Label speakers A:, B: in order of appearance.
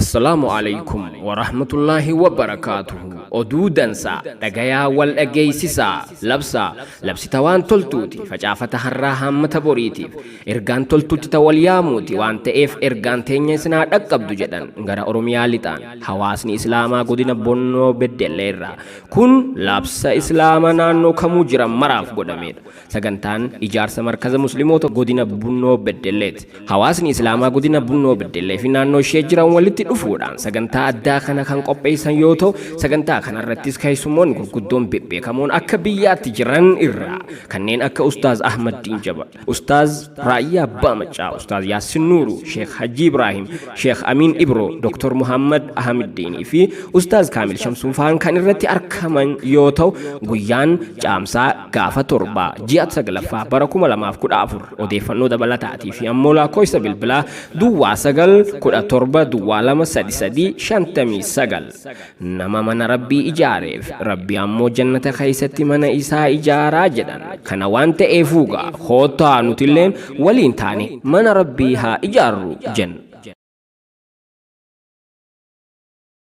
A: Assalaamu Aleeykum Warahmatullaahi Wabarakaatuhu Oduu dansaa dhagayaa wal dhageeysisaa Labsaa Labsi ta waan toltuuti Facaafata harraa haammata boriitiif Ergaan toltuutti ta wal yaamuuti Waan ta'eef ergaan teenya isin haa dhaqqabdu jedhan gara Oromiyaa lixaan hawaasni Islaamaa godina Bonnoo Beddellee irraa Kun labsa Islaama naannoo kamuu jiran maraaf godhameedha. Sagantaan ijaarsa markaza Muslimoota godina Bunnoo Beddelleeti. Hawaasni Islaamaa godina Bunnoo Beddellee fi naannoo ishee jiran walitti dhufuudhaan sagantaa addaa kana kan qopheessan yoo ta'u, sagantaa kanarrattis keessummoonni gurguddoon bebbeekamoon akka biyyaatti jiran irraa kanneen akka Ustaaz Ahmaddiin Jabal, Ustaaz Raayyaa Abbaa Maccaa, Ustaaz Yaassin Nuuruu, Sheekh Hajjii Ibraahim, Sheekh Amiin Ibroo, Dr. Muhammad Ahamiddiinii fi Ustaaz Kaamil Shamsuun fa'aan kan irratti arkaman yoo ta'u, guyyaan Caamsaa gaafa 7 ji'a 9ffaa bara 2014 odeeffannoo dabalataatii fi ammoo lakkoofsa bilbilaa duwwaa 9 17 duwwaa 2 3 3 59 nama mana rabbii ijaareef rabbi ammoo jannata keessatti mana isaa ijaaraa jedhan kana waan ta'eefuugaa koottaa nutilleen waliin taane mana rabbii haa ijaarru jenna.